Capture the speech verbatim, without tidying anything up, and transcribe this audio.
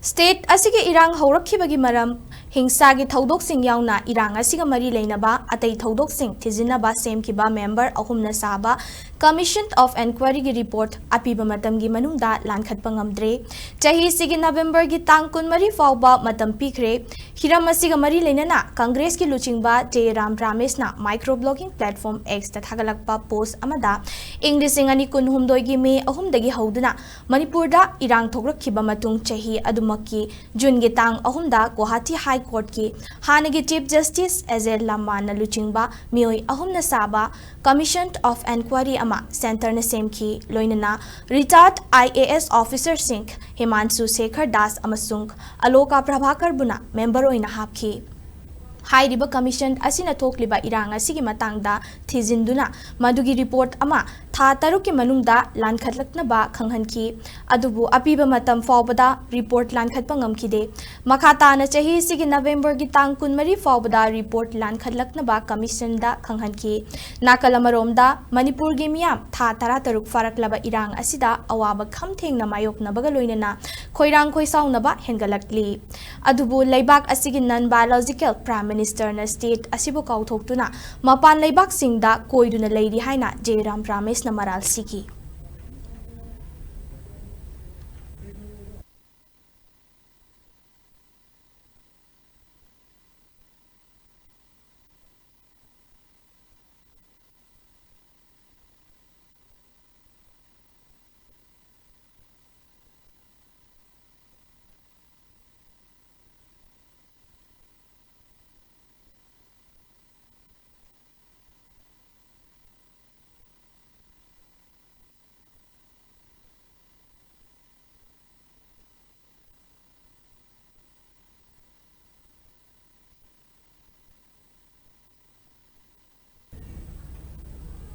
State ꯑꯁꯤꯒꯤ ꯏꯔꯥꯡ ꯍꯧꯔꯛꯈꯤꯕꯒꯤ ꯃꯔꯝ, ꯍꯤꯡꯁꯥꯒꯤ ꯊꯧꯗꯣꯛꯁꯤꯡ ꯌꯥꯎꯅ ꯏꯔꯥꯡ ꯑꯁꯤꯒ ꯃꯔꯤ ꯂꯩꯅꯕ ꯑꯇꯩ ꯊꯧꯗꯣꯛꯁꯤꯡ ꯊꯤꯖꯤꯟꯅꯕ ꯁꯦꯝꯈꯤꯕ member ꯑꯍꯨꯝꯅ ꯁꯥꯕ Commission of Enquiryꯒꯤ report ꯑꯄꯤꯕ ꯃꯇꯝꯒꯤ ꯃꯅꯨꯡꯗ ꯂꯥꯟꯈꯠꯄ ꯉꯝꯗ꯭ꯔꯦ꯫ ꯆꯍꯤꯁꯤꯒꯤ Novemberꯒꯤ ꯇꯥꯡ ꯀꯨꯟꯃꯔꯤ ꯐꯥꯎꯕ ꯃꯇꯝ ꯄꯤꯈ꯭ꯔꯦ꯫ ꯍꯤꯔꯝ ꯑꯁꯤꯒ ꯃꯔꯤ ꯂꯩꯅꯅ Congressꯀꯤ ꯂꯨꯆꯤꯡꯕ ꯖꯦ ꯔꯥꯝ ꯔꯥꯃꯦꯁꯅ microblogging platform Xꯇ ꯊꯥꯒꯠꯂꯛꯄ post ꯑꯃꯗ, ꯏꯪ ꯂꯤꯁꯤꯡ ꯑꯅꯤ ꯀꯨꯟꯍꯨꯝꯗꯣꯏꯒꯤ May ꯑꯍꯨꯝꯗꯒꯤ ꯍꯧꯗꯨꯅ ꯃꯅꯤꯄꯨꯔꯗ ꯏꯔꯥꯡ ꯊꯣꯛꯂꯛꯈꯤꯕ ꯃꯇꯨꯡ ꯆꯍꯤ ꯑꯗꯨꯃꯛꯀꯤ Juneꯒꯤ ꯇꯥꯡ ꯑꯍꯨꯝꯗ Guwahati High Courtꯀꯤ ꯍꯥꯟꯅꯒꯤ Chief Justice ꯑꯦꯖꯦ ꯂꯝꯕꯥꯅ ꯂꯨꯆꯤꯡꯕ ꯃꯤꯑꯣꯏ ꯑꯍꯨꯝꯅ ꯁꯥꯕ Commission of Enquiry ꯑꯃ Centreꯅ ꯁꯦꯝꯈꯤ, ꯂꯣꯏꯅꯅ retired I A S officerꯁꯤꯡ ꯍꯤꯃꯥꯟꯁꯨ Sekhar Das ꯑꯃꯁꯨꯡ ꯑꯂꯣꯀꯥ ꯄ꯭ꯔꯚꯥꯀꯔꯕꯨꯅ member ꯑꯣꯏꯅ ꯍꯥꯞꯈꯤ꯫ ꯍꯥꯏꯔꯤꯕ Commission ꯑꯁꯤꯅ ꯊꯣꯛꯂꯤꯕ ꯏꯔꯥꯡ ꯑꯁꯤꯒꯤ ꯃꯇꯥꯡꯗ ꯊꯤꯖꯤꯟꯗꯨꯅ ꯃꯗꯨꯒꯤ report ꯑꯃ ꯊꯥ ꯇꯔꯨꯛꯀꯤ ꯃꯅꯨꯡꯗ ꯂꯥꯟꯈꯠꯂꯛꯅꯕ ꯈꯪꯍꯟꯈꯤ꯫ ꯑꯗꯨꯕꯨ ꯑꯄꯤꯕ ꯃꯇꯝ ꯐꯥꯎꯕꯗ report ꯂꯥꯟꯈꯠꯄ ꯉꯝꯈꯤꯗꯦ꯫ ꯃꯈꯥ ꯇꯥꯅ ꯆꯍꯤꯁꯤꯒꯤ Novemberꯒꯤ ꯇꯥꯡ ꯀꯨꯟꯃꯔꯤ ꯐꯥꯎꯕꯗ report ꯂꯥꯟꯈꯠꯂꯛꯅꯕ Commissionꯗ ꯈꯪꯍꯟꯈꯤ꯫ ꯅꯥꯀꯜ ꯑꯃꯔꯣꯝꯗ, ꯃꯅꯤꯄꯨꯔꯒꯤ ꯃꯤꯌꯥꯝ ꯊꯥ ꯇꯔꯥꯇꯔꯨꯛ ꯐꯥꯔꯛꯂꯕ ꯏꯔꯥꯡ ꯑꯁꯤꯗ ꯑꯋꯥꯕ ꯈꯝ ꯊꯦꯡꯅ ꯃꯥꯌꯣꯛꯅꯕꯒ ꯂꯣꯏꯅꯅ ꯈꯣꯏꯔꯥꯡ ꯈꯣꯏꯁꯥꯎꯅꯕ ꯍꯦꯟꯒꯠꯂꯛꯂꯤ꯫ ꯑꯗꯨꯕꯨ ꯂꯩꯕꯥꯛ ꯑꯁꯤꯒꯤ non biological Prime Ministerꯅ state ꯑꯁꯤꯕꯨ ꯀꯥꯎꯊꯣꯛꯇꯨꯅ ꯃꯄꯥꯟ ꯂꯩꯕꯥꯛꯁꯤꯡꯗ ꯀꯣꯏꯗꯨꯅ ꯂꯩꯔꯤ ꯍꯥꯏꯅ ꯖꯦ ꯔꯥꯝ ꯔꯥꯃꯦꯁꯅ ꯃꯔꯥꯜ ꯁꯤꯈꯤ꯫